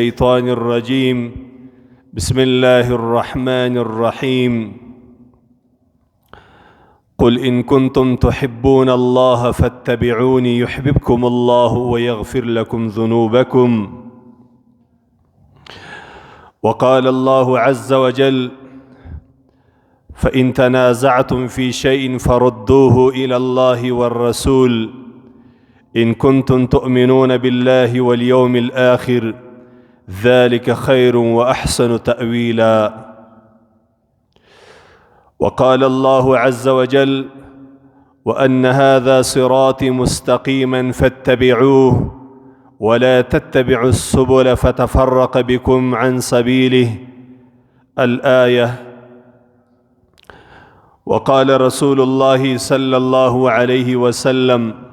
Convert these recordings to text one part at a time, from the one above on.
الشيطان الرجيم. بسم الله الرحمن الرحيم. قل إن كنتم تحبون الله فاتبعوني يحببكم الله ويغفر لكم ذنوبكم. وقال الله عز وجل: فإن تنازعتم في شيء فردوه إلى الله والرسول إن كنتم تؤمنون بالله واليوم الآخر ذلك خير وأحسن تأويلا. وقال الله عز وجل: وأن هذا صراطي مستقيما فاتبعوه ولا تتبعوا السبل فتفرق بكم عن سبيله. الآية. وقال رسول الله صلى الله عليه وسلم: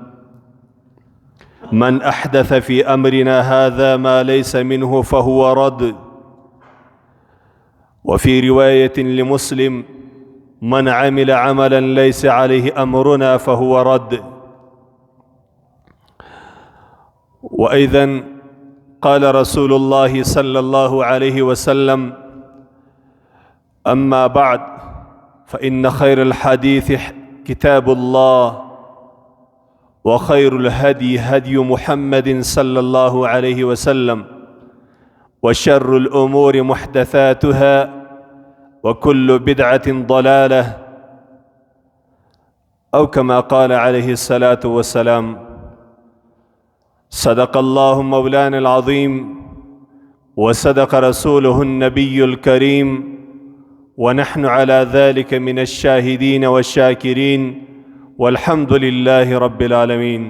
من أحدث في أمرنا هذا ما ليس منه فهو رد. وفي رواية لمسلم: من عمل عملا ليس عليه أمرنا فهو رد. وأيضا قال رسول الله صلى الله عليه وسلم: أما بعد، فإن خير الحديث كتاب الله، وخير الهدي هدي محمد صلى الله عليه وسلم، وشر الأمور محدثاتها، وكل بدعة ضلالة، أو كما قال عليه الصلاة والسلام. صدق الله مولانا العظيم، وصدق رسوله النبي الكريم، ونحن على ذلك من الشاهدين والشاكرين، والحمد لله رب العالمين.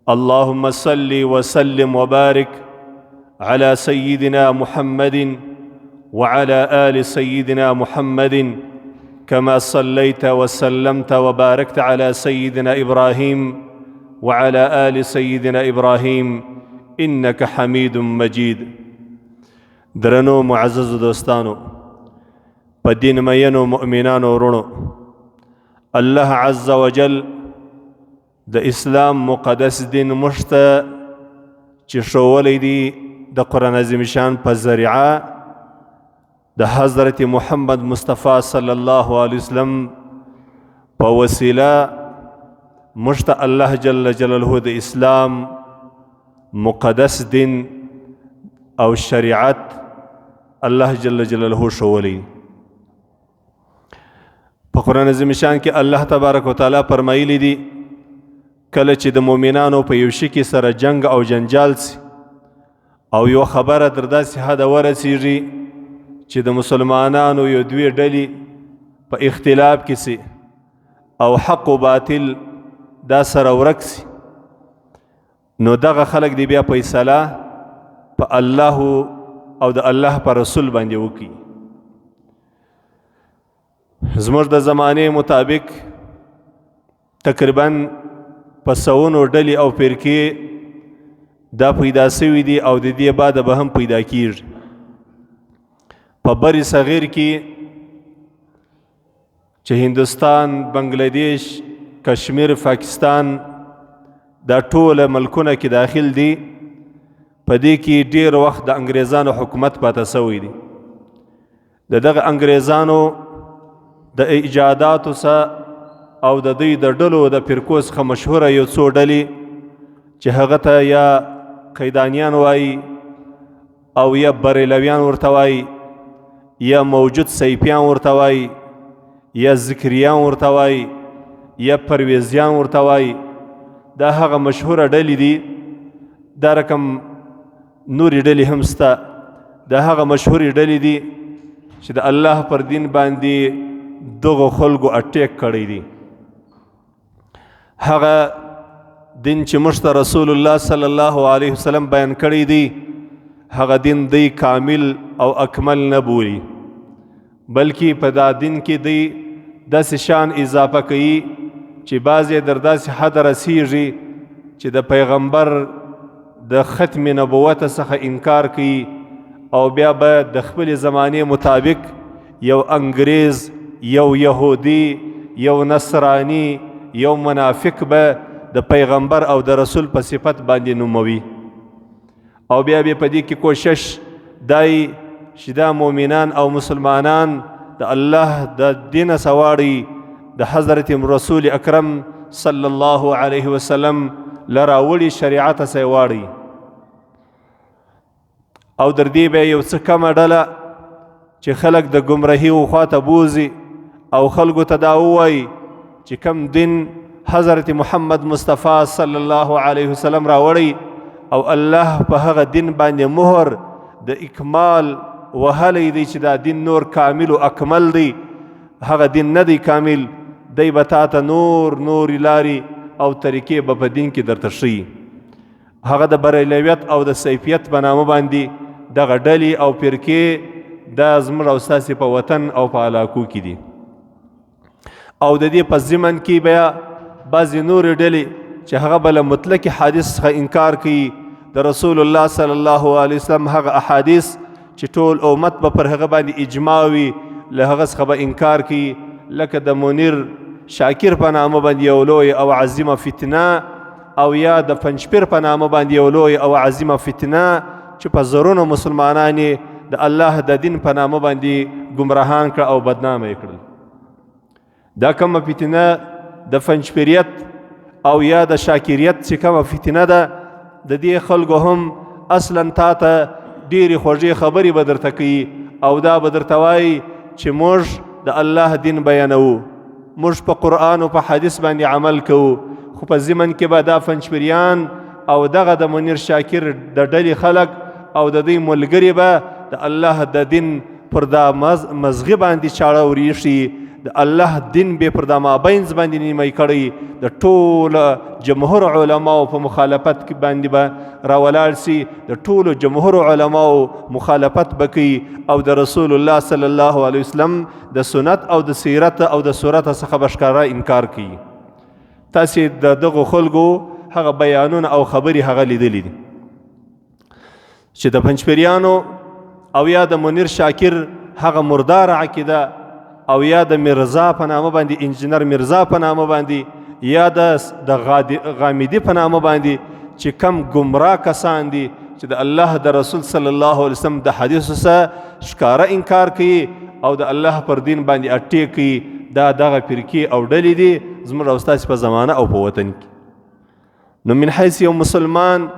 اللهم صل وسلم وبارك على سيدنا محمد وعلى آل سيدنا محمد، كما صليت وسلمت وباركت على سيدنا إبراهيم وعلى آل سيدنا إبراهيم إنك حميد مجيد. درنو معزز دوستانو، په دین مینو مؤمنانو ورونو، الله عز وجل د اسلام مقدس دین موږ ته چې ښوولی دی د قرآن عظیم شان په ذریعه د حضرت محمد مصطفی صلی الله علیه وسلم په وسیله موږ ته الله جل جلاله د اسلام مقدس دین او شریعت الله جل جلاله ښوولی. په قرآن عظیم شان کې الله تبارک وتعالی فرمایلی دي، کله چې د مؤمنانو په یو شي کې سره جنگ او جنجال سي او یو خبره تر داسې حده ورسیږي چې د مسلمانانو یو دوې ډلې په اختلاف کې سي او حق و باطل دا سره ورک سي، نو دغه خلک دی بیا فیصله په الله او د الله پر رسول باندې وکړي. زموږ د زمانې مطابق تقریبا په سوونو ډلې او فرقې دا پیدا سوي دي او د دې بعد به هم پیدا کیږي. په بر صغیر کې چې هندوستان، بنگلاديش، کشمیر، پاکستان دا ټول ملکونه کې داخل دي، په دې کې ډیر وخت د انګریزانو حکومت پاته سوی دی. د دغه انګریزانو د ایجاداتو څخه او د دوی د ډلو د فرقو څخه مشهوره یو څو ډلې چې هغه ته یا قیدانیان وایي او یا بریلویان ورته وایي، یا موجود سیپیان ورته وایي، یا ذکریان ورته وایي، یا پرویزیان ورته وایي، دا هغه مشهوره ډلې دي. دا رقم نورې ډلې هم سته. دا هغه مشهورې ډلې دي چې د الله پر دین باندې دغو خلکو اټیک کړی دی. هغه دین چې موږ ته رسول الله صلی الله علیه وسلم بیان کړی دی، هغه دین دی کامل او اکمل نه بولي، بلکې په دا دین کې دی داسې شان اضافه کوي چې بعضې در داسې حد رسیږي چې د پیغمبر د ختم نبوت څخه انکار کوي، او بیا به د خپلې زمانې مطابق یو انګریز، یو یهودي، یو نصراني، یو منافق به د پیغمبر او د رسول په صفت باندې نوموي. او بیا به په دې کې کوشش دای چې دا مؤمنان او مسلمانان د الله د دین سواړي، د حضرت رسول اکرم صلی الله علیه وسلم لراوړي شریعت سواړي. او در دې به یو څه کمه ډله چې خلک د ګمراهي و خواته بوځي او خلکو ته دا ووایي چې کم دین حضرت محمد مصطفی صلی الله علیه وسلم راوړی او الله په هغه دین باندې مهر د اکمال وهلی دی چې دا دین نور کامل او اکمل دی، هغه دین نه دی کامل دی، به تا ته نور نورې لارې او طریقې به په دین کې درته ښیي. هغه د بریلویت او د سیفیت په نامه باندې دغه ډلې او فرقې دا زموږ او ستاسې په وطن او په علاقو کې دي. او د دې په ضمن کې بیا بعضې نورې ډلې چې هغه به له مطلق حادث څخه انکار کوي، د رسول الله صلی الله علیه وسلم هغه احادیث چې ټول امت به پر هغه باندې اجماع وي له هغه څخه به انکار کوي، لکه د منیر شاکر په نامه باندې یو لوی او عظیمه فتنه، او یا د پنجپیر په نامه باندې یو لوی او عظیمه فتنه چې په زرونو مسلمانان یې د الله د دین په نامه باندې ګمراهان کړه او بدنامه یې کړل. دا کومه فتنه د فنجپیریت او یا د شاکریت چې کومه فتنه ده، د دې خلکو هم اصلا تا ته ډېرې خوږې خبرې به درته کوي او دا به درته وایي چې موږ د الله دین بیانوو، موږ په قرآن او په حدیث باندې عمل کوو، خو په ضمن کې به دا فنجپیریان او دغه د منیر شاکر د ډلې خلک او د دوی ملګري به د الله د دین پر دا مزغي باندې چاړه وریښي، د الله دین به پر دا مابینځ باندې نیمه کړی، د ټولو جمهور علماو په مخالفت کې باندې به راولاړ سي، د ټولو جمهور علماو مخالفت به کوي او د رسول الله صلی الله علیه وسلم د سنت او د سیرت او د صورت څخه به ښکاره انکار کوي. تاسې د دغو خلکو هغه بیانونه او خبرې هغه لیدلې دي چې د پنجپیریانو او یا د منیر شاکر هغه مردار عقیده او یا د مرزا په نامه باندې، انجینر مرزا په نامه باندې، یا د غامیدي په نامه باندې چې کم ګمراه کسان دي چې د الله د رسول صلی الله علیه وسلم د حدیثو څخه ښکاره انکار کوي او د الله پر دین باندې اټې کوي، دا دغه فرقې او ډلې دي زموږ او ستاسې په زمانه او په وطن کې. نو من حیث یو مسلمان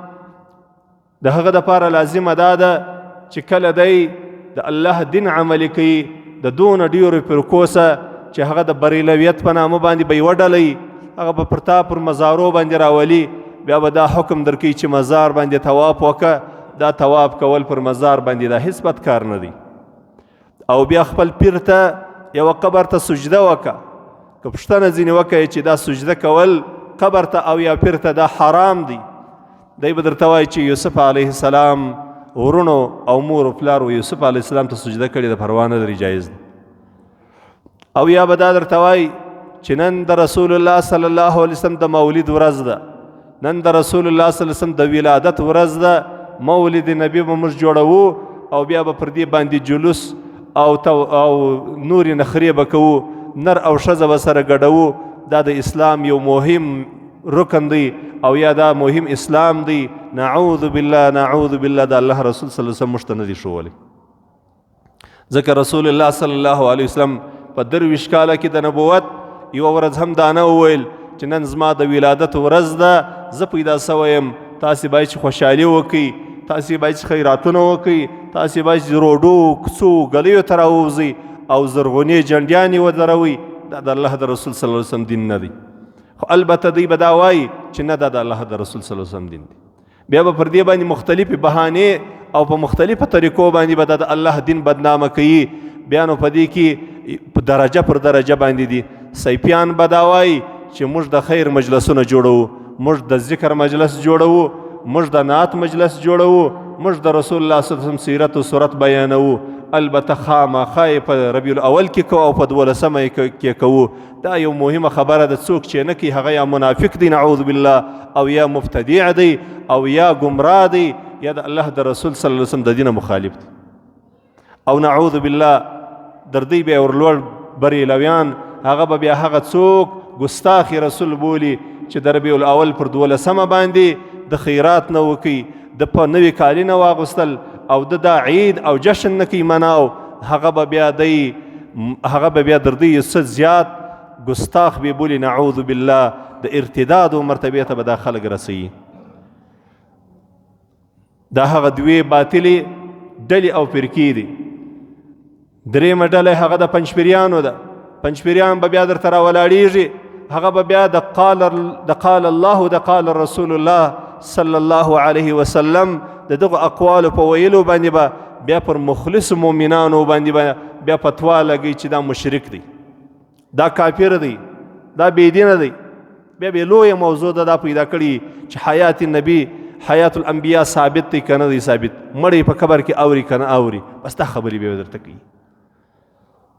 د هغه دپاره لازمه دا ده چې کله دی د الله دین عملي کوي، د دونه ډېرو فرقو څخه چې هغه د بریلویت په نامه باندې به یوه ډله وي، هغه به پر تا پر مزارو باندې راولي، بیا به دا حکم درکوي چې مزار باندې طواف وکړه. دا طواف کول پر مزار باندې دا هېڅ بد کار نه دی. او بیا خپل پیر ته یوه قبر ته سجده وکړه، که پوښتنه ځینې وکړي چې دا سجده کول قبر ته او یا پیر ته دا حرام دی، دی به درته وایي چې یوسف علیه السلام ورونو او مور او پلار و یوسف علیه السلام ته سجده کړې ده، پروا نه لري، جایز ده. او یا به دا درته وایي چې نن د رسول الله صلی الله علیه وسلم د مولد ورځ ده، نن د رسول الله صلی الله علیه وسلم د ولادت ورځ ده، مولد نبی به موږ جوړوو او بیا به پر دې باندې جلوس او نورې نخرې به کوو، نر او ښځه به سره ګډوو. دا د اسلام یو مهم رکن دی او یا دا مهم اسلام دی. نعوذ بالله، نعوذ بالله، د الله رسول صلی الله علیه وسلم موږ ته نه دی ښوولی. ځکه رسول الله صلی الله علیه وسلم په 23 کاله کې د نبوت یوه ورځ هم دا نه وویل چې نن زما د ولادت ورځ ده، زه پیدا سوی یم، تاسې باید چې خوشحالي وکئ، تاسې باید چې خیراتونه وکئ، تاسې باید چې روډو کوڅو ګلیو ته راووځئ او زرغونې جنډیانې ودروئ. دا د الله د رسول صلی الله علیه وسلم دین نه دی. خو البته دوی به دا وایي چې نه، دا د الله د رسول صلی الله علیه وسلم دین دی. بیا به پر دې باندې مختلفې بهانې او په مختلفو طریقو باندې به د الله دین بدنامه کوي. بیا نو په دې کې په درجه پر درجه باندې دي. سیپیان به دا وایي چې موږ د خیر مجلسونه جوړوو، موږ د ذکر مجلس جوړوو، موږ د نعت مجلس جوړوو، موږ د رسول الله صلی الله علیه وسلم سیرت او صورت بیانوو. البته خامخا یې په ربیع الاول کې کوو او په دولسمه یې کې کوو. دا یو مهمه خبره ده، څوک چې نه کوي هغه یا منافق دی نعوذ بالله، او یا مبتدع دی، او یا ګمراه دی، یا د الله د رسول صلی الله علیه وسلم د دین مخالف دی. او نعوذ بالله در دی بیا ورلوړ بریلویان هغه به بیا هغه څوک ګستاخي رسول بولي چې د ربیع الاول پر دولسمه باندې د خیرات نه وکي، د په نوي کالي نه واغوستل او د دا عید او جشن نه کوي مناو، هغه به بیا دی هغه به بیا در دی څه زیات ګستاخ به بولی، نعوذ بالله، د ارتداد او مرتبه ته به دا خلک رسي. دا هغه دوې باطلې ډلې او فرقې دي. درېیمه ډله هغه د پنجپیریانو ده. پنجپیریان به بیا درته راولاړېږي، هغه به بیا د قال الله د قال رسول الله صلی الله علیه وسلم د دغو اقوالو په ویلو باندې به بیا پر مخلص مؤمنانو باندې به بیا فتوا لګوي چې دا مشرک دی، دا کافر دی، دا بېدینه دی. بیا به لویه موضوع ده دا پیدا کړي چې حیات النبي حیات الانبیا ثابت دی که نه دی ثابت، مړی په قبر کې اوري که نه اوري، بس دا خبرې بیا درته کوي.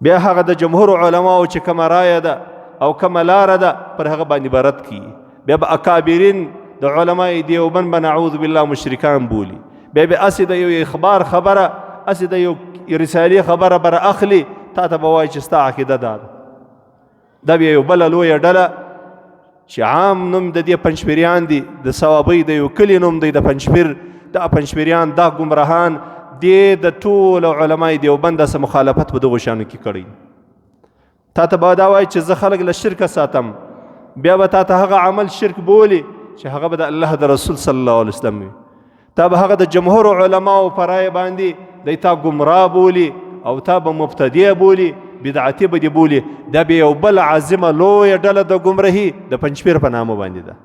بیا هغه د جمهور علماو چې کومه رایه ده او کومه لاره ده پر هغه باندې به رد کړي. بیا به اکابرین د علماء دیوبند به نعوذ بالله مشرکان بولي. بیا به هسې د یو اخبار خبره، هسې د یو رسالې خبره به اخلي، تا ته به وایي چې ستا عقیده دا ده. دا بیا یو بله لویه ډله چې عام نوم د دې پنجپیریان دي، د صوابۍ د یو کلي نوم دی د پنجپیر. دا پنجپیریان دا ګمراهان دې د ټولو علماء دیوبند سره مخالفت په دغو شیانو کې کړی. تا ته به دا وایي چې زه خلک له شرکه ساتم، بیا به تا ته هغه عمل شرک بولي چې هغه به د الله د رسول صلی الله علیه وسلم وي. تا به هغه د جمهور علماو په رایه باندې دی تا ګمراه بولي او تا به مبتدع بولي، بدعتي به دې بولي. دا بیا یو بل عظیمه لویه ډله د ګمراهي د پنجپیر په نامه باندې ده.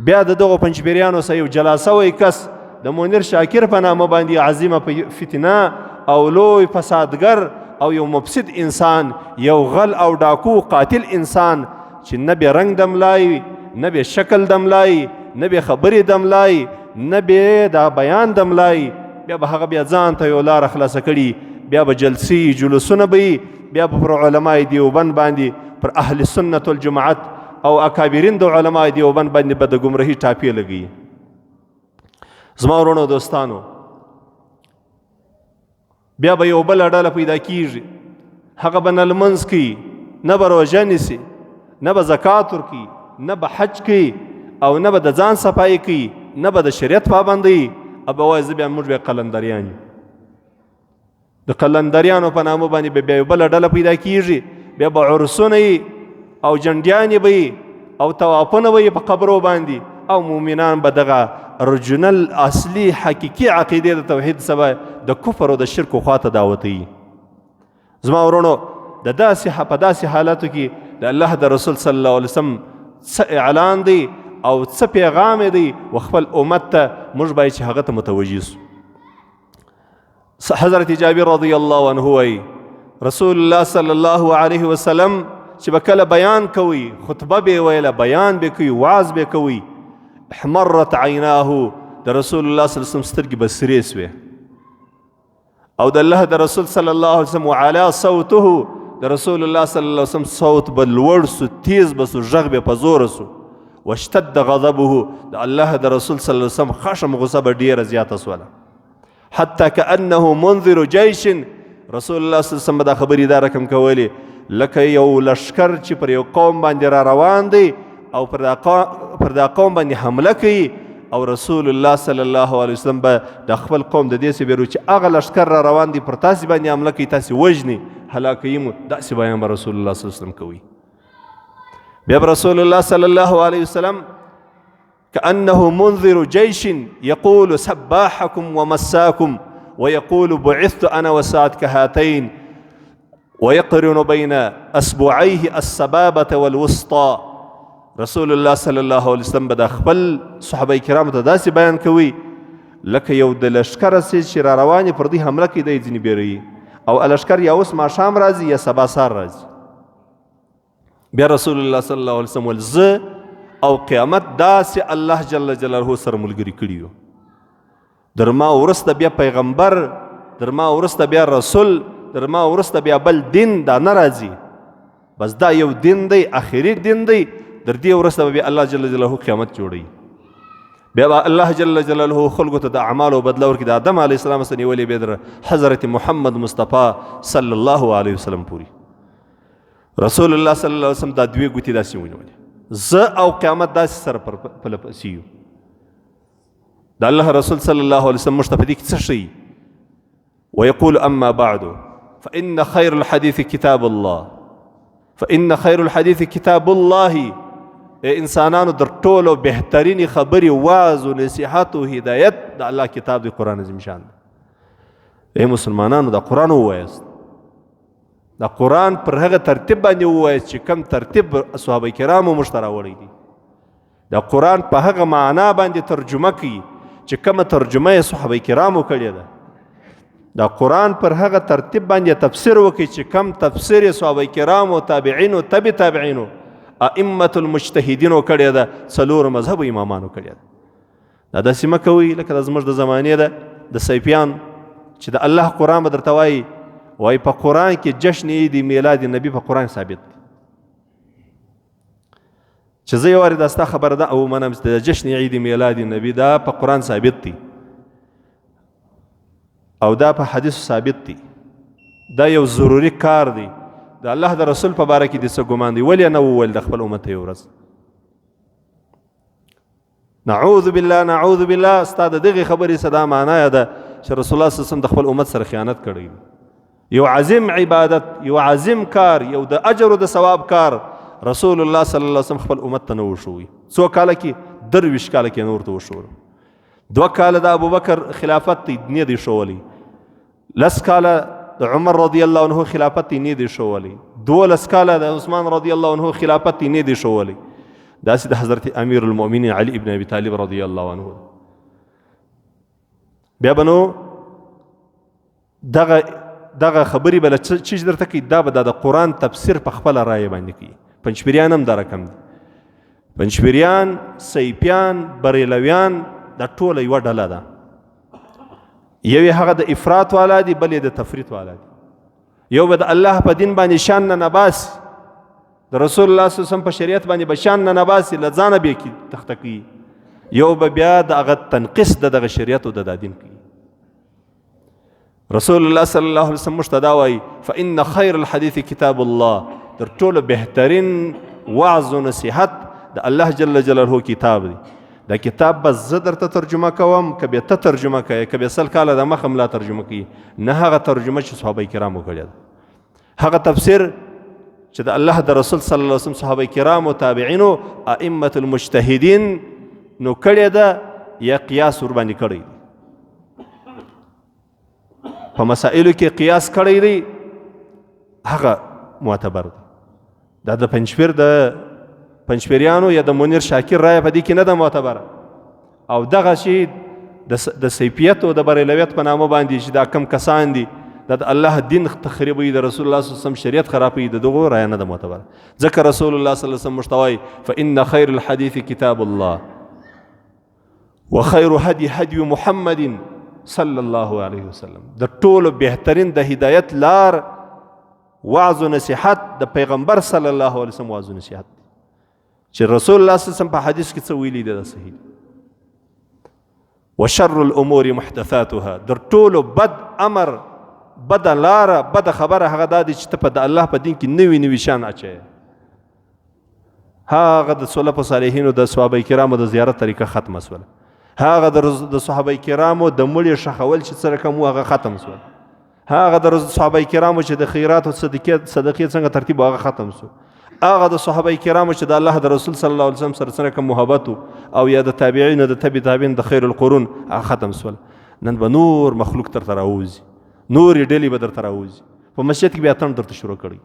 بیا د دغو پنجپیریانو سره یو جلا سوی کس د منیر شاکر په نامه باندې عظیمه فتنه او لوی فسادګر او یو مفسد انسان، یو غل او ډاکو قاتل انسان چې نه به رنګ د ملای وي، نه به شکل د ملای، نه به خبرې د ملای، نه به دا بیان د ملای. بیا به هغه بیا ځان ته یو لاره خلاصه کړي، بیا به جلسې جلوسونه به وي، بیا به پر علماء دیوبند باندې، پر اهل سنت والجماعت او اکابرین د علماء دیوبند باندې به د ګمراهي ټاپې لګوي. زما وروڼو دوستانو، بیا به یو بله ډله پیدا کیږي، هغه به نه لمونځ کوي، نه به روژه نیسي، نه به زکات ورکوي، نه به حج کوي، او نه به د ځان صفایي کوي، نه به د شریعت پابندوي، او به وایي زه بیا موږ بیا قلندریان یو. د قلندریانو په نامه باندې به بیا یو بله ډله پیدا کیږي، بیا به عرسونه وي او جنډیانې به وي او طوافونه به وي په قبرو باندې، او مؤمنان به دغه اورجنل اصلي حقیقي عقیدې د توحید سبا د کفر او د شرک خواته دعوتوي. زما ورونو، د داسې په داسې حالاتو کې د الله د رسول صلی الله علیه وسلم څه اعلان دی او څه پیغام دی و خپل امت ته، موږ باید چې هغه ته متوجه سو. حضرت جابر رضی الله عنه وایي رسول الله صلی الله علیه وسلم چې به کله بیان کوي، خطبه به ویله، بیان به کوي، وعظ به کوي، احمرت عیناه، د رسول الله صلی الله علیه وسلم سترګې به سرې سوې، او د الله د رسول صلی الله علیه وسلم وعلا صوته، د رسول الله صلی الله علیه وسلم صوت به لوړ سو، تیز به سو، غږ به په زوره سو، واشتد غضبه، د الله د رسول صلی الله علیه وسلم خشم غصه به ډیره زیاته سوله، حتی کأنه منذر جیش. رسول الله صلی الله علیه وسلم دا خبرې دا رقم کولې لکه یو لښکر چې پر یو قوم باندې را روان دی او پر دا قوم باندې حمله کوي، او رسول الله صلی الله علیه وسلم به د خپل قوم د دې څه بیرو چې هغه لښکر را روان دی پر تاسې باندې حمله کوي، تاسې وژني، هلاکوي مو، داسې بیان به رسول الله صلی الله علیه وسلم کوي. بیا به رسول الله صلی الله علیه وسلم كأنه منذر جيش يقول سباحكم ومساكم ويقول بعثت أنا وسعد كهاتين ويقرن بين أصبعيه السبابة والوسطى. رسول الله صلی الله علیه وسلم به د خپل صحابه کرامو ته داسې بیان کوي لکه یو د لښکر سي چې را روان پر دې حمله کوي، دی ځینې بیروي، او لښکر یا اوس ماښام راځي یا سبا سهار راځي. بیا رسول الله صلی الله علیه وسلم ویل زه او قیامت داسې الله جل جلاله سره ملګري کړي یو، در ما وروسته بیا پیغمبر، در ما وروسته بیا رسول، در ما وروسته بیا بل دین دا نه راځي، بس دا یو دین دی، اخري دین دی، در دې وروسته به بیا الله جل جلاله قیامت جوړوي. بیا به الله جل جلاله خلکو ته د اعمالو بدله ورکړي، د آدم علیه السلام څخه نیولې بیا در حضرت محمد مصطفی صلی الله علیه وسلم پورې. رسول الله صلی الله علیه وسلم دا دوې ګوتې داسې ونیولې، زه او قیامت داسې سره پر پله پسې یو. د الله رسول صلی الله علیه وسلم موږ ته په دې کې څه ښیي؟ ويقول اما بعد فإن خير الحديث كتاب الله، فإن خير الحديث كتاب الله. ای انسانانو، در ټولو بهترینې خبرې، واعظ او نصیحت او هدایت د الله کتاب دی، قرآن عظیم شان دی. ای مسلمانانو، د قرآن ووایاست، د قرآن پر هغه ترتیب باندې ووایاست چې کم ترتیب صحابه کرامو موږ ته راوړی دی. د قرآن په هغه معنا باندې ترجمه کوي چې کومه ترجمه یې صحابه کرامو کړې ده. د قرآن پر هغه ترتیب باندې تفسیر وکړي چې کم تفسیر یې صحابه کرامو، تابعینو، تبع تابعینو، ائمة المجتهدینو کړې ده، څلورو مذهبو امامانو کړې ده. دا داسې مه کوئ لکه د زموږ د زمانې ده د سیفیان چې د الله قرآن به درته وایي، وایي په قرآن کې جشن عید میلاد نبی په قرآن ثابت دی. چې زه یو وارې دا ستا خبره ده او ومنم چې د جشن عید میلاد نبی دا په قرآن ثابت دی او دا په حدیث ثابت دی، دا یو ضروري کار دی، د الله د رسول په باره کې د څه ګمان دی، ولې نه وویل د خپل امت یو ورځ؟ نعوذ بالله، نعوذ بالله. ستا د دغې خبرې څه دا معنا ده چې رسول الله صلی الله علیه وسلم د خپل امت سره خیانت کړی دی. یو عظیم عبادت، یو عظیم کار، یو د اجر او د ثواب کار رسول الله صلی الله علیه وسلم خپل امت ته نه وښوی. څو کاله کې؟ 23 کاله کې نه ورته وښولو. 2 کاله د ابوبکر خلافت دی نه دی ښوولی، 10 کاله د عمر رضی الله عنه خلافت دی نه دی ښوولی، 12 کاله د عثمان رضی الله عنه خلافت دی نه دی ښوولی. داسې د حضرت امیر المؤمنین علی ابن ابي طالب رضی الله عنه بیا به نو دغه خبرې به له چیش درته کوي؟ دا به د قرآن تفسیر په خپله رایه باندې کوي. پنجپیریان هم دا رقم دي، پنجپیریان، سیپیان، بریلویان، دا ټوله یوه ډله ده. یو یې هغه د افراط والا دي، بل یې د تفریط والا دي. یو به د الله په دین باندې شان نه نباسي، د رسول الله صلی الله علیه وسلم په شریعت باندې به شان نه نباسي، له ځانه به یې تخته کوي. یو به بیا د هغه تنقیص د دغه شریعت او د دا دین کوي. رسول الله صلی الله علیه وسلم موږ ته دا وایي فإن خیر الحدیث کتاب الله، تر ټولو بهترین وعظ و نصیحت د الله جل جلاله کتاب دی. دا کتاب به زه درته ترجمه کوم که بیا ته ترجمه کوې، که بیا 100 کاله د مخه ملا ترجمه کوي، نه هغه ترجمه چې صحابه کرامو کړې ده، هغه تفسیر چې د الله د رسول صلی الله علیه وسلم صحابه کرامو، تابعینو، ائمة المجتهدین نو کړې ده یا قیاس ورباندې کړی دی، په مسائلو کې قیاس کړی دی، هغه معتبر دی. دا د پنجپیر د پنجپیریانو یا د منیر شاکر رایه په دې کې نه ده معتبره. او دغه شی د سیفیت او د بریلویت په نامه باندې چې دا کم کسان دي دا د الله دین تخریبوي، د رسول الله صلی الله علیه وسلم شریعت خرابوي، د دغو رایه نه ده معتبره. ځکه رسول الله صلی الله علیه وسلم موږ ته وایي فإن خیر الحدیث کتاب الله وخیر هدی هدی محمد صلی الله علیه وسلم. د ټولو بهترین د هدایت لار وعظ و نصیحت د پیغمبر صلی الله علیه وسلم وعظ و نصیحت چې رسول الله صلی الله علیه وسلم په حدیث کې څه ویلي دی دا صحیح دی. وشر الامور محدثاتها، در ټولو بد امر، بد لاره، بد خبره هغه دا دی چې ته په د الله په دین کې نوي نوي شان اچوې. هغه د سلف صالحینو د صحابه کرامو د زیارت طریقه ختمه سوله، هغه د صحابه کرامو د مړي ښخول چې څه رقم وو هغه ختم سول، هغه د صحابه کرامو چې د خیرات او صدقې څنګه ترتیب هغه ختم سو، هغه د صحابه کرامو چې د الله د رسول صلی الله علیه وسلم سره څنګه کوم محبت او یا د تابعین د تبع تابعین د خیر القرون هغه ختم سول. نن به نور مخلوق درته راووځي، نورې ډلې به درته راووځي، په مسجد کې بیا اتڼ درته شروع کړي،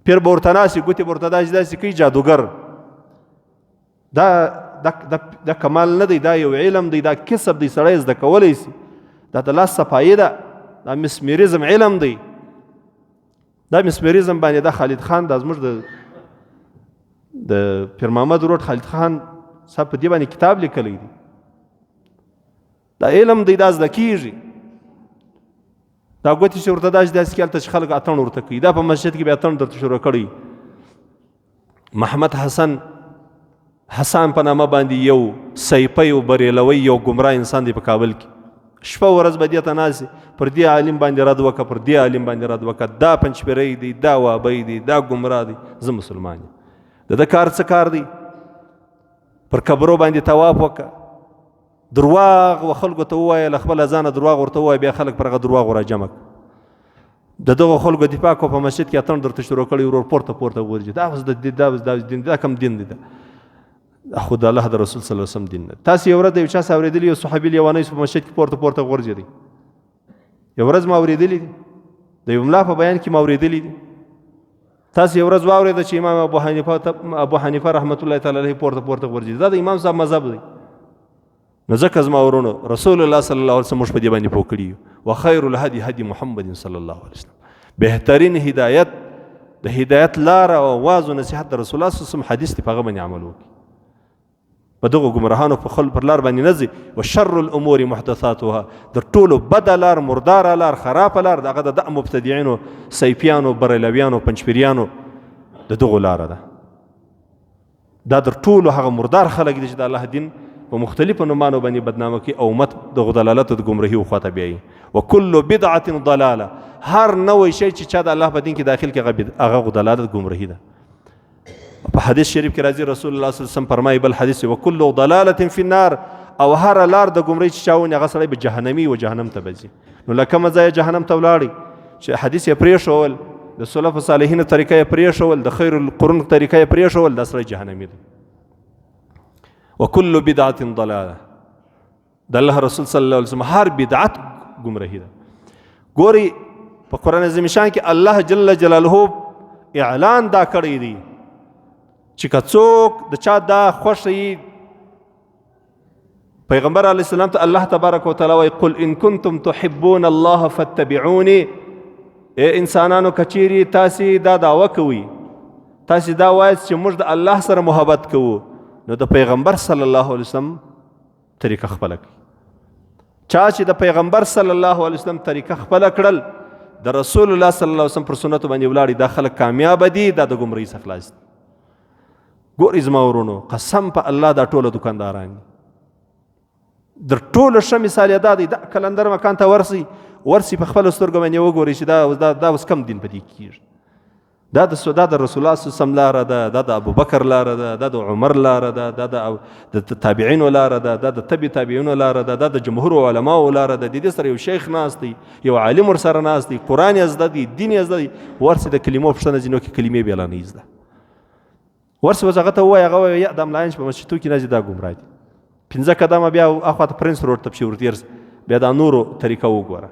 پیر به ورته ناست ګوتې به ورته داسې داسې کوي، جادوګر. دا دا دا, دا کمال نه دی، دا یو علم دی، دا کسب دی، سړی زده کولی سي، دا د لاس صفایي ده، دا مسمیریزم علم دی. دا مسمیریزم باندې دا خالد خان، دا زموږ د پیر محمد روډ خالد خان صاحب په دې باندې کتاب لیکلی دی. دا علم دی، دا زده کیږي. دا ګوتې چې ورته داسې داسې کې هلته چې خلک اتڼ ورته کوي، دا په مسجد کې بیا اتڼ درته شروع کړی. محمد حسن حسان په نامه باندې یو سیپی او بریلوی یو ګمراه انسان دی په کابل کې، شپه ورځ به دې ته ناست پر دې عالم باندې رد وکړه، پر دې عالم باندې رد وکړه، دا پنجپیری دی، دا وابی دی، دا ګمراه دی، زه مسلمان یم. د ده کار څه کار دی؟ پر قبرو باندې طواف وکړه، درواغ و خلکو ته ووایه، له خپله ځانه درواغ ورته ووایه، بیا خلک پر هغه درواغو راجمع کړه. د دغو خلکو دفاع کو په مسجد کې اتڼ درته شروع کړی، ورور پورته پورته غورځي. دا اوس د دا اوس دا دین، دا کوم دین دی؟ دا خو د الله د رسول صلی الله علیه وسلم دین نه. تاسو یو ورځ د یو چا څخه اورېدلي، یو صحابي لیونی په مسجد کې پورته پورته غورځېدی. یو ورځ ما اورېدلي دي، د یو ملا په بیان کې ما اورېدلي دي. تاسو یو ورځ واورېده چې امام ابو حنیفه رحمت الله تعالی علیه پورته پورته غورځېد. دا د امام صاحب مذهب دی. نو ځکه زما ورونو رسول الله صلی الله علیه وسلم موږ په دې باندې پوه کړي یو، وخیر الهدي هدي محمد صلی الله علیه وسلم. بهترین هدایت د هدایت لار او واعظ او نصیحت د رسول الله صلی الله علیه وسلم حدیث دی، په هغه باندې عمل وکړي. په دغو ګمراهانو په خپل پر لار باندې نه ځي. وشر الامور محدثاتها، د ټولو بده لار، مرداره لار، خرابه لار دغه د مبتدعینو، سیفیانو، بریلویانو، پنجپیریانو د دغو لاره ده. دا در ټولو هغه مردار خلک دي چې د الله دین په مختلفو نومانو باندې بدنامه کوي او امت د دلالت د ګمراهي خواته بیایي. وکل بدعه ضلاله، هر نوی شی چې چا د الله په دین کې داخل کې هغه دلالت ګمراهي ده. په حدیث شریف کې راځي رسول الله صلی الله علیه وسلم فرمایي، بل حدیث، وکل ضلاله فی النار، او هر لار د ګمراهي چې چا ونیوه هغه سړی به جهنمي و جهنم ته به ځي. نو له کومه ځایه جهنم ته ولاړی چې حدیث یې پرېښول، د سلف صالحینو طریقه یې پرېښول، د خیر القرون طریقه یې پرېښول، دا سړی جهنمي دی. وکل بدعة ضلاله، د الله رسول صلی الله علیه وسلم هر بدعت ګمراهي ده. ګوري په قرآن عظیم شان کې الله جل جلاله اعلان دا کړی دی چې که څوک د چا دا خوښه یي، پیغمبر علیه السلام ته الله تبارک وتعالی وایي، قل ان کنتم تحبون الله فاتبعوني. ای انسانانو، کچیری تاسې دا دعوه کوئ، تاسې دا وایاست چې موږ د الله سره محبت کوو، نو د پیغمبر صلی الله علیه وسلم طریقه خپله کړئ. چا چې د پیغمبر صلی الله علیه وسلم طریقه خپله کړل، د رسول الله صلی الله علیه وسلم پر سنتو باندې ولاړي، دا خلک کامیاب دي، دا د ګمراهۍ څخه خلاص دي. ګورئ زما ورونو، قسم په الله دا ټوله دکانداران دي. در ټولو ښه مثال یې دا دی، دا کلندر مکان ته ورسئ، ورسئ په خپلو سترګو باندې وګورئ چې دا اوس کم دین په دې کېږي. دا د دا د رسول الله صلی الله علیه وسلم لاره ده، دا د ابوبکر لاره ده، دا د عمر لاره ده، دا د تابعینو لاره ده، دا د تبع تابعینو لاره ده، دا د جمهور علماو لاره ده. د دې سره یو شیخ ناست دی، یو عالم ورسره ناست دی، قرآن یې زده دی، دین یې زده دی. ورسې د کلمو پوښتنه ځینو کې کلمې بیا لا نه زده. ورسې اوس هغه ته ووایه، هغه وایي دا ملایان چې په مسجدو کې نه ځي دا ګمراه دي. 5 قدمه بیا اخوا ته پرنس روډ ته پسې ورتېر سه، بیا دا نورو طریقه وګوره.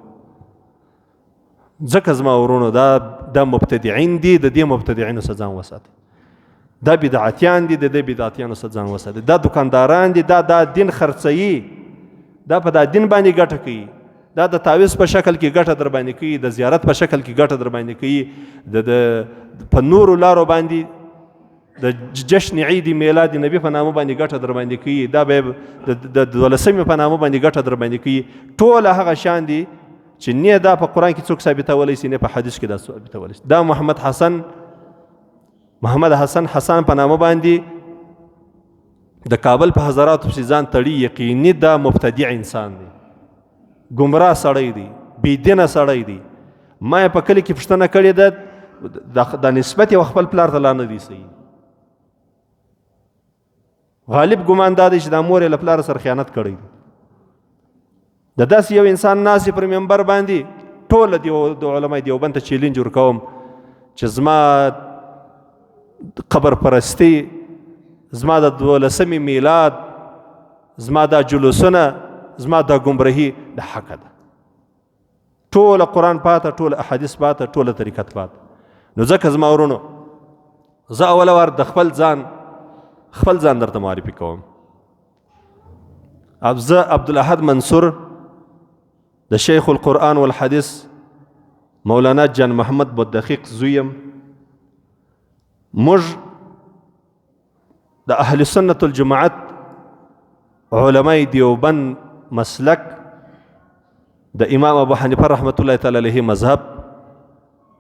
ځکه زما ورونو دا مبتدعین دي، د دې مبتدعینو څخه ځان وساتئ. دا بدعتیان دي، د دې بدعتیانو څخه ځان وساتئ. دا دکانداران دي، دا دین خرڅوي، دا په دا دین باندې ګټه کوي، دا د تعویذ په شکل کې ګټه در باندې کوي، د زیارت په شکل کې ګټه در باندې کوي، د په نورو لارو باندې د جشن عید میلاد نبی په نامه باندې ګټه در باندې کوي، دا به د دولسمې په نامه باندې ګټه در باندې کوي. ټوله هغه شان دي چې نه دا په قرآن کې څوک ثابتولی سي، نه په حدیث کې دا ثابتولی سي. دا محمد حسن حسن په نامه باندې د کابل په حضراتو پسې ځان تړي، یقیني دا مبتدع انسان دی، ګمراه سړی دی، بېدینه سړی دی. ما یې په کلي کې پوښتنه کړې ده، د نسبت یې خپل پلار ته لا نه دی صحیح. غالب ګمان دا دی چې دا مور یې له پلار سره خیانت کړی دی. د داسې یو انسان ناست پر منبر باندې ټوله د علماء دیوبند ته چیلنج ورکوم چې زما قبر پرستی، زما د دولسمې میلاد، زما دا جلوسونه، زما دا ګمراهي د حق ده. ټوله قرآن پاته، ټوله احادیث پاته، ټوله طریقت پاته. نو ځکه زما ورونو زه اوله وار د خپل ځان درته معرفي کوم. زه عبدالاحد منصور د شیخ القرآن والحدیث مولانا جان محمد بددقیق زوی یم. موږ د اهل سنت الجماعت علماء دیوبند مسلک د امام ابو حنیفه رحمت الله تعالی علیه مذهب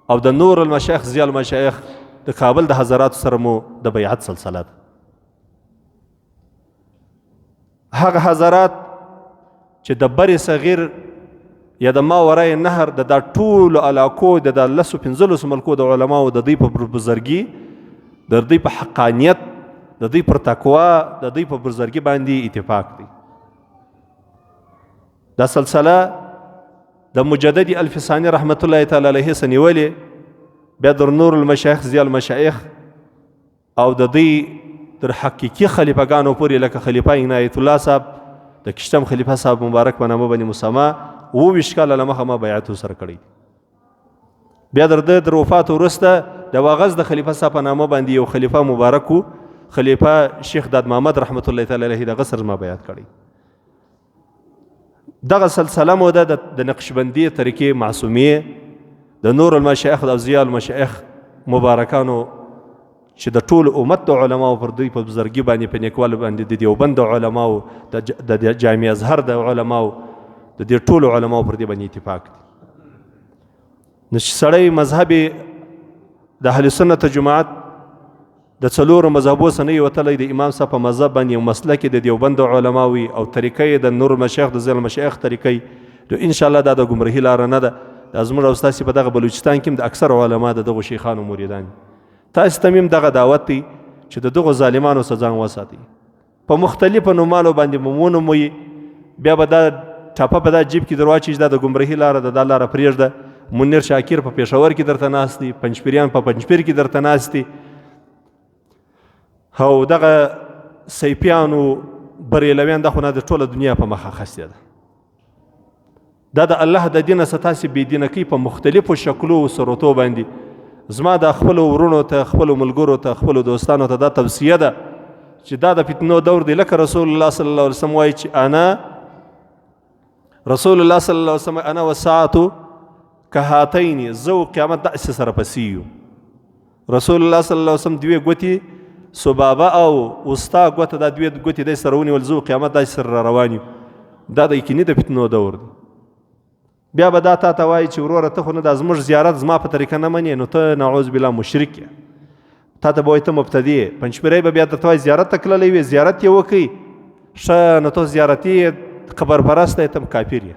او د نور المشایخ ضیاء المشایخ د کابل د حضراتو سره مو د بیعت سلسله ده. هغه حضرات چې د بر صغیر یا د ماورای نهر د دا ټولو علاقو د دا لسو پنځلسو ملکو د علماو د دوی په بزرګي، د دوی په حقانیت، د دوی پر تقوا، د دوی په بزرګي باندې اتفاق دی. دا سلسله د مجدد الفسانی رحمت الله تعالی علیه سره نیولې، بیا در نور المشایخ، ضیاء المشایخ او د دوی تر حقیقي خلیفګانو پورې، لکه خلیفه عنایت الله صاحب، د کشتم خلیفه صاحب مبارک په نامه باندې مسما 27 کاله له مخه ما بیعت سره کړی. بیا در ده در وفات وروسته د واغز د خلیفه صاحب په نامه باندې یو خلیفه مبارک و، خلیفه شیخ داد محمد رحمت الله تعالی علیه، دغه سره ما بیعت کړی. دغه سلسله مو ده د نقشبندي طریقې معصومیه، د نور المشایخ او ضیاء المشایخ مبارکانو چې د ټول امت د علماو پر دوی په بزرګي باندې، په نیکوالو باندې، د دیوبند د علماو، د جامع ازهر د علماو، د دې ټولو علماو پر دې باندې اتفاق دی. نو چې سړی مذهب د اهل سنت جماعت د څلورو مذهبو څخه نه وتلی، د امام صاحب په مذهب باندې یو مسلک د دیوبند علما وي او طریقه یې د نور مشایخ د ضیاء المشایخ طریقه، نو انشاءالله دا د ګمراهي لاره نه ده. دا زموږ او ستاسې په دغه بلوچستان کې هم د اکثر علما د دغو شیخانو مریدان دي. تاسې ته هم دغه دعوت دی چې د دغو ظالمانو څخه ځان وساتئ. په مختلفو نومانو باندې به ونوموي، بیا به دا ټاپه په دا جیب کې درواچوي چې دا د ګمراهي لاره ده، دا لاره پرېږده. منیر شاکر په پېښور کې درته ناست دي، پنجپیریان په پنجپیر کې درته ناست دي، او دغه سیپیانو بریلویان دا خو نه د ټوله دنیا په مخه اخیستې ده. دا د الله د دینه څخه تاسې بې دینه کوي په مختلفو شکلو او صورتو باندې. زما د خپلو ورونو ته، خپلو ملګرو ته، خپلو دوستانو ته دا توصیه ده چې دا د فتنو دور دی. لکه رسول الله صلی الله علیه وسلم وایي چې انا رسول الله صلی الله علیه وسلم انا والساعة کهاتین، زه او قیامت داسې سره پسې یو. رسول الله صلی الله علیه وسلم دوې ګوتې سبابه او وستا ګوته، دا دوې ګوتې دی سره ونیول، زه او قیامت داسې سره را روان یو. دا د یقیني د فتنو دور دی. بیا به دا تا ته وایي چې وروره ته خو نه دا زموږ زیارت زما په طریقه نه منې، نو ته نعوذ بالله مشرک یې. تا ته به وایي ته مبتدی یې. پنجپیری به بیا درته وایي زیارت ته تللی وې، زیارت یې وکړي، ښه نو ته زیارتي یې، قبر پرسته یې، ته کافر یې.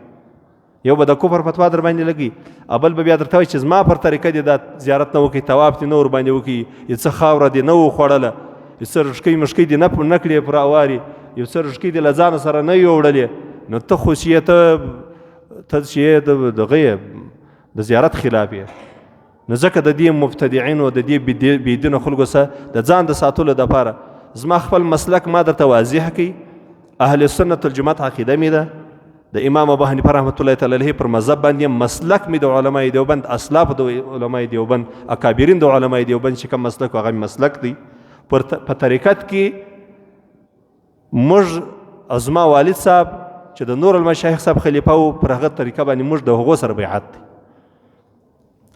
یو به د کفر فتوا در باندې لګي، او بل به بیا درته وایي چې زما پر طریقه دې دا زیارت نه وکړي، طواف دې نه ورباندې وکړي، یو څه خاوره دې نه وخوړله، یو څه رشکۍ مشکۍ دې نه کړې پر اوارې، یو څه رشکۍ دې له ځانه سره نه یوړلې، نو ته خو چې ته چې دغه یې د زیارت خلاف یې. نو ځکه د دې مبتدعینو د دې بېدینو خلکو سره د ځان د ساتلو دپاره زما خپل مسلک ما درته واضح کړي. اهل سنت الجماعت عقیده مې ده، د امام ابو حنیفه رحمت الله تعالی علیه پر مذهب باندې مسلک مې د علماء دیوبند، اسلاف د علماء دیوبند، اکابرین د علماء دیوبند چې کوم مسلک هغه مسلک دی. په طریقت کې موږ زما والد صاحب چې د نور المشایخ صاحب خلیفه و، پر هغه طریقه باندې موږ د هغو سره بیعت دی.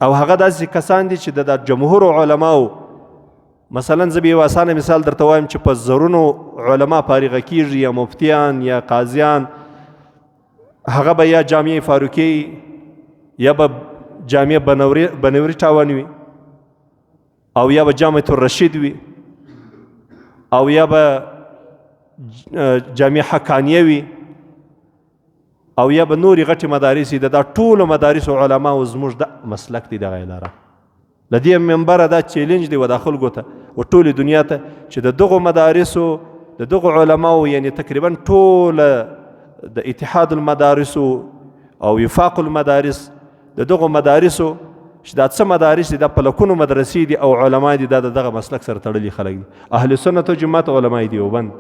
او هغه داسې کسان دي چې د جمهور علماو، مثلا زه به یو اسانه مثال درته وایم چې په زرونو علما فارغه کیږي، یا مفتیان یا قاضیان، هغه به یا جامعه فاروقي یا به جامعه بنوري ټاون وي، او یا به جامعه الرشید وي، او یا به جامعه حقانیه وي، او یا به نورې غټې مدارس وي. د دا ټولو مدارسو علماو زموږ د مسلک دی دغه اداره. له دې منبره دا چیلنج دی و دا خلکو ته و ټولې دنیا ته چې د دغو مدارسو د دغو علماو، یعنی تقریبا ټوله د اتحاد المدارسو او وفاق المدارس، د دغو مدارسو چې دا څه مدارس دي، دا په لکونو مدرسې دي او علما دي، دا د دغه مسلک سره تړلي خلک دي. اهل سنت و جماعت علما دیوبند،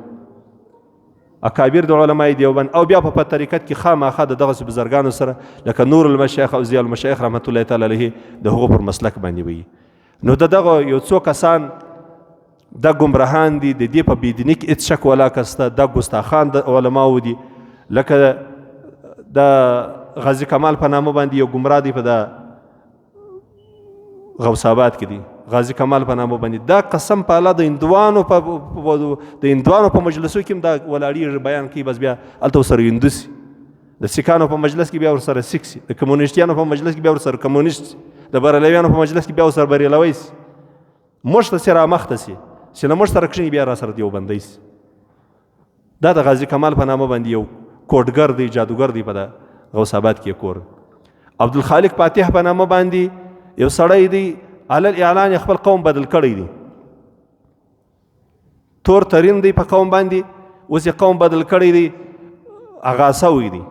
اکابر د علماء دیوبند، او بیا په طریقت کې خامخا د دغسې بزرګانو سره لکه نور المشایخ او ضیاء المشایخ رحمت الله تعالی علیه د هغو پر مسلک باندې وي. نو د دغه یو څو کسان دا ګمراهان دي، د دې په بېدیني کې هېڅ شک ولا کسته، دا ګستاخان د علماو دي. لکه د غازي کمال په نامه باندې یو ګمراه دی په دا غوث آباد کې دی، غازي کمال په نامه باندې، دا قسم په الله د هندوانو په مجلسو کې هم دا ولاړېږي بیان کوي، بس بیا هلته ورسره هندو سي، د سیکانو په مجلس کې بیا ورسره سیک سي، د کمونیستیانو په مجلس کې بیا ورسره کمونیست سي، د بریلویانو په مجلس کې بیا ورسره بریلوی سي، موږ ته سي رامخته سي، چې له موږ سره کښېني بیا راسره دیوبندی سي. دا د غازي کمال په نامه باندې یو کوډګر دی، جادوګر دی، په دا غوث آباد کې کور. عبدالخالق فاتح په نامه باندې یو سړی دی، علی الاعلان خپل قوم بدل کړی دی، تور ترین دی په قوم باندې، اوس یې قوم بدل کړی دی، هغه سوی دی.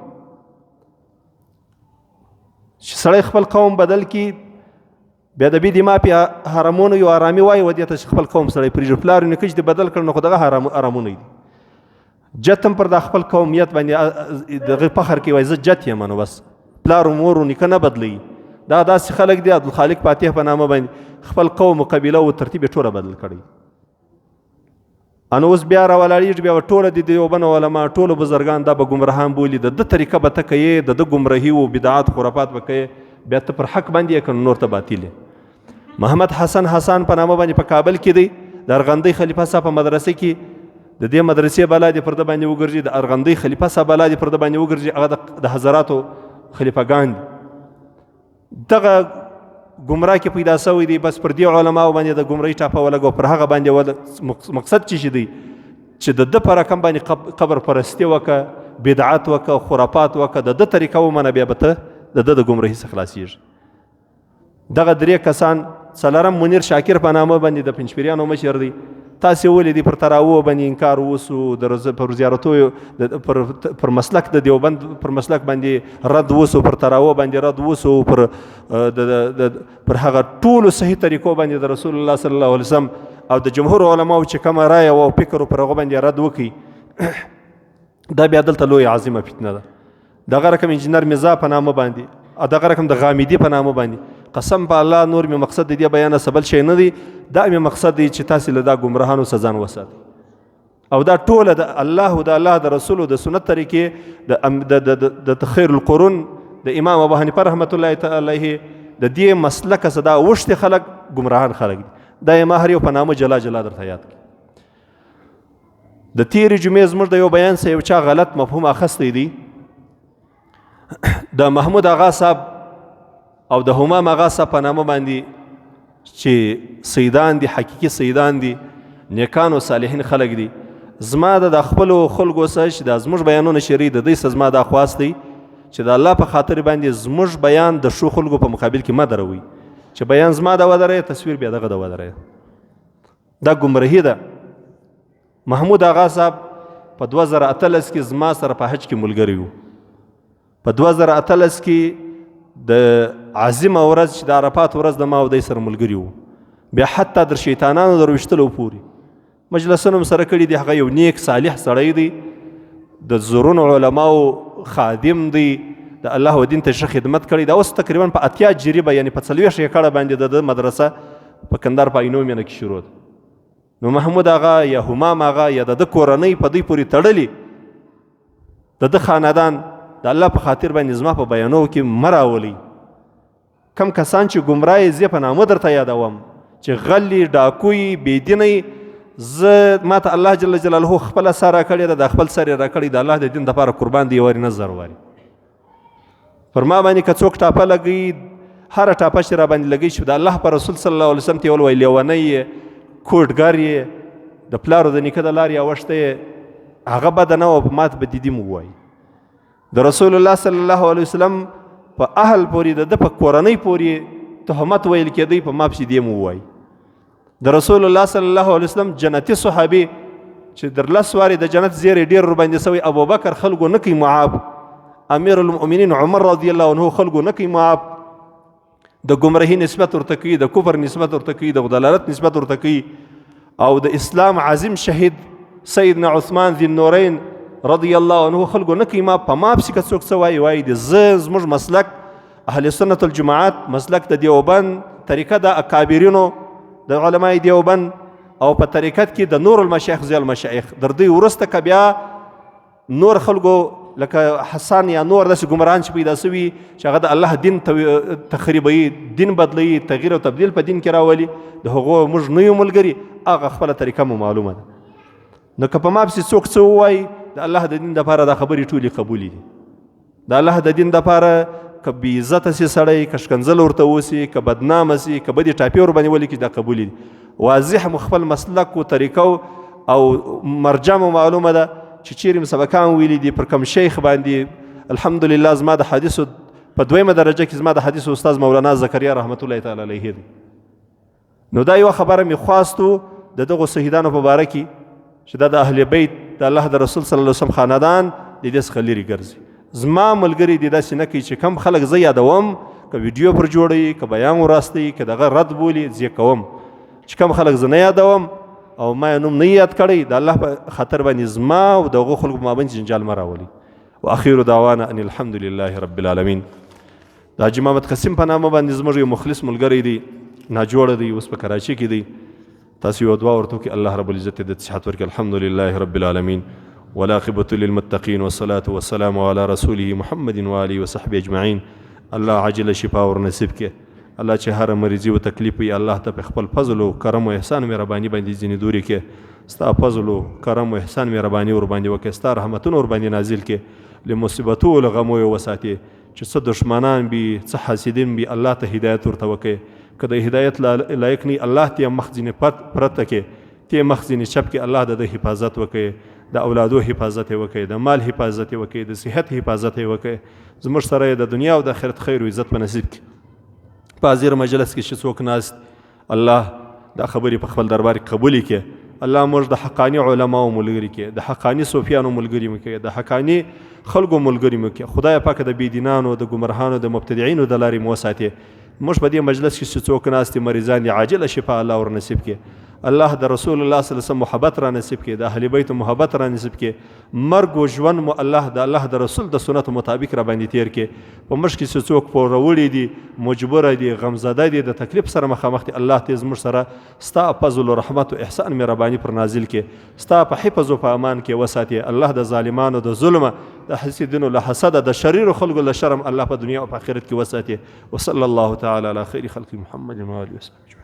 چې سړی خپل قوم بدل کی، بیا د بی دما په حرامونو یو آرامي وای و دې ته چې خپل قوم سړی پرېږدي. پلار یې نیکه چې بدل کړ نو خو دغه حرامونه دي. جت هم پر د خپل قومیت باندې دغه فخر کوي، وایي زه جت یم، نو بس پلار و مور و نیکه نه بدلوي. دا داسې خلک دي عبدالخالق فاتح په نامه باندې خپل قوم و قبیله و ترتیب یې ټوله بدل کړی. ان اوس بیا راولاړېږي، بیا به ټوله د دیوبند علما ټولو بزرګان دا به ګمراهان بولي، د ده طریقه به ته کوې، د ده ګمراهي و بدعات خرافات به کوې، بیا ته پر حق باندې یې که نور ته باطل یې. محمد حسن حسن په نامه باندې په کابل کې دی، د ارغندۍ خلیفه صاحب په مدرسې کې، د دې مدرسې بلا دې پر ده باندې وګرځي، د ارغندۍ خلیفه صاحب بلا دې پر ده باندې وګرځي، هغه د حضراتو خلیفهګان دي. دغه ګمراه کې پیدا شوی دی، بس پر دې علماو باندې د ګمراهۍ ټاپه ولګو، پر هغه باندې مقصد څه شي دی چې د ده په رقم باندې قبر پرستي وکړه، بدعت وکړه، خرافات وکړه، د ده طریقه ومنه، بیا به ته د ده د ګمراهۍ څخه خلاصېږي. دغه درې کسان، څلورم منیر شاکر په نامه باندې د پنجپیریانو مشر دی. تاسې ولې دی پر تراوو باندې انکار وسو، د پر زیارتو، پر مسلک د دیوبند پر مسلک باندې رد وسو، پر تراوو باندې رد وسو، پر هغه ټولو صحیح طریقو باندې د رسول الله صلی الله علیه وسلم او د جمهور علماو چې کومه رایه وه او فکر پر هغه باندې رد وکړي، دا بیا دلته لویه عظیمه فتنه ده. دغه رقم انجینر میرزا په نامه باندې، دغه رقم د غامیدي په نامه باندې، قسم په الله نور مې مقصد د دې بیانه څه بل شی نه دی، دا مې مقصد دی چې تاسې له دا ګمراهانو څخه ځان وساتئ. او دا ټوله د الله او د الله د رسول او د سنت طریقې د خیر القرون د امام ابو حنیفه رحمت الله تعالی علیه د دې مسلک څخه دا اوښتي خلک ګمراهان خلک دي. دا یې ما هر یو په نامه جلا جلا درته یاد کړي. د تېرې جمعې زموږ د یو بیان څخه یو چا غلط مفهوم اخیستی دی. د محمود آغا صاحب او د همام آغا صاحب په نامه باندې چې سیدان دي، حقیقي سیدان دي، نیکان او صالحین خلک دي، زما د خپلو خلکو سره چې دا زموږ بیانونه شریع د دوی سره زما دا خواست دی چې د الله په خاطر باندې زموږ بیان د ښو خلکو په مقابل کې مه دروئ، چې بیان زما د ودرئ، تصویر بیا دغه د ودرئ. دا ګمراهي ده. محمود آغا صاحب په 2018 کې زما سره په حج کې ملګری و. په 2018 کې د عظیمه ورځ چې د عرفات ورځ د ما او دی سره ملګري وو، بیا حتی در شیطانانو در ویشتلو پورې مجلسونه هم سره کړي دي. هغه یو نیک صالح سړی دی، د زرونو علماو خادم دی، د الله و دین ته ښه خدمت کړی. دا اوس تقریبا په 80 جریبه یعنی په 40 ایکړه باندې د ده مدرسه په کندهار په عینو مینه کې شروع ده. نو محمود آغا یا همام آغا یا د ده کورنۍ په دوی پورې تړلې، د ده خاندان د الله په خاطر باندې زما په بیانو کې مه راولئ. کم کسان چې ګمراه یې زه په نامه درته یادوم چې غلي، ډاکوي، بېدینه یې، زه ما ته الله جل جلاله خپله سر راکړې ده، د خپل سر یې راکړی، د الله د دین دپاره قربان دی، یوارې نه زر وارې. پر ما باندې که څوک ټاپه لګوي، هره ټاپه چې را باندې لګوي چې د الله پر رسول صلی الله علیه وسلم ته یې وویل لیونی یې، کوټګر یې، د پلار او د نیکه د لارې اوښتی یې، هغه بده نه وه، په ما ته به دې دین ووایي. د رسول الله صلی الله علیه وسلم په اهل پورې، د ده په کورنۍ پورې تهمت ویل کېدی، په ما پسې دې مو ووایي. د رسول الله صلی الله علیه وسلم جنتي صحابي چې در لس وارې د جنت زیری ډېر ورباندې سوی، ابوبکر خلکو نه کوي معاف، امیر المؤمنین عمر رضی الله عنه خلکو نه کوي معاف، د ګمراهي نسبت ورته کوي، د کفر نسبت ورته کوي، د ضلالت نسبت ورته کوي. او د اسلام عظیم شهید سیدنا عثمان ذی النورین رضی الله عنه خلکو نه کوي ما په ما پسې که څوک څه وایي وایي دي. زه زموږ مسلک اهل سنت الجماعت، مسلک د دیوبند طریقه د اکابرینو د علماء دیوبند، او په طریقت کې د نور المشایخ زی المشایخ در دوی وروسته که بیا نور خلکو لکه حسن یا نور داسې ګمراهان چې پیدا سوي چې هغه د الله دین تخریبوي، دین بدلوي، تغییر او تبدیل په دین کې راولي، د هغو موږ نه یو ملګري، هغه خپله طریقه مو معلومه ده. نو که په ما پسې څوک څه ووایي، د الله د دین دپاره دا خبرې ټولې قبولې دي. د الله د دین دپاره که بې عزته سي سړی، که ښکنځل ورته وسي، که بدنامه سي، که بدې ټاپې ورباندې ولیکي، دا قبولې دي. واضح مو خپل مسلک و طریقه او مرجع مو معلومه ده چې چیرې مې سبقان ویلي دي، پر کوم شیخ باندې. الحمدلله زما د حدیثو په دویمه درجه کې زما د حدیثو استاد مولانا زکریا رحمت الله تعالی علیه دی. نو دا یوه خبره مې خواستو د دغو شهیدانو په باره کې چې دا د اهل بیت د الله د رسول صلی الله علیه وسلم خاندان د دې څخه لرې ګرځي. زما ملګري دې داسې نه کوي چې کم خلک زه یادوم که ویډیو پر جوړوي، که بیان وراستي، که دغه رد بولي، زه کوم. چې کم خلک زه نه یادوم او ما یې نوم نه یاد کړی، د الله په خاطر باندې زما او د هغو خلکو په مابین جنجال مه راولي. واخیر دعوانا ان الحمد لله رب العالمین. د حاجي محمد قسیم په نامه باندې زموږ یو مخلص ملګری دی، ناجوړه دی، اوس په کراچۍ کې دی. تاسو یو دعا ورته وکړئ، الله رب العزت د صحت ورکړي. الحمد لله رب العالمین والعاقبة للمتقین والصلاة والسلام على رسوله محمد وآله وصحبه اجمعین. الله عاجله شفا ور نصیب کړي. الله چې هر مریضي او تکلیف وي، الله ته په خپل فضل او کرم او احسان مهرباني باندې ځینې دوري کې ستا فضل او کرم او احسان مهرباني ور باندې وکړي، ستا رحمتونه ور باندې نازل کړي، له مصیبتو او له غمو یې وساتي. چې څه دشمنان بي، څه حاسدین بي، الله ته هدایت ورته وکړي. که د هدایت لایق نه، الله ته مخ ځینې پرته کې، ته مخ ځینې چپ کې، الله د ده حفاظت وکړي، د اولادو حفاظت یې وکړي، د مال حفاظت یې وکړي، د صحت حفاظت یې وکړي. زموږ سره د دنیا او د آخرت خیر او عزت په نصیب کړي. په حاضر مجلس کې چې څوک ناست، الله دا خبرې په خپل دربار کې قبولې کړي. الله موږ د حقاني علماو ملګري کړي، د حقاني صوفیانو ملګري مو کړي، د حقاني خلکو ملګري مو کړي. خدای پاک د بېدینانو، د ګمرهانو، د مبتدعینو د لارې مو وساتي. موږ په دې مجلس کې چې څوک ناست دي، مریضان دي، عاجله شفا الله ور نصیب کړي. الله د رسول الله صلی الله علیه وسلم محبت را نصیب کړي، د اهل بیت محبت را نصیب کړي. مرګ و ژوند مو الله د الله د رسول د سنت مطابق را باندې تیر کړي. په موږ کې چې څوک پوروړي دي، مجبور دي، غمزده دي، د تکلیف سره مخامخ دي، الله ته زموږ سره ستا فضل و رحمت او احسان مهرباني پر نازل کړي، ستا په حفظ او په امان کې وساتي. الله د ظالمانو د ظلم، د حسیدینو له حسده، د شریرو خلکو له شرم الله په دنیا او په آخرت کې وساتي. وصلی الله تعالی علی خیر خلق محمد و آله وصحبه.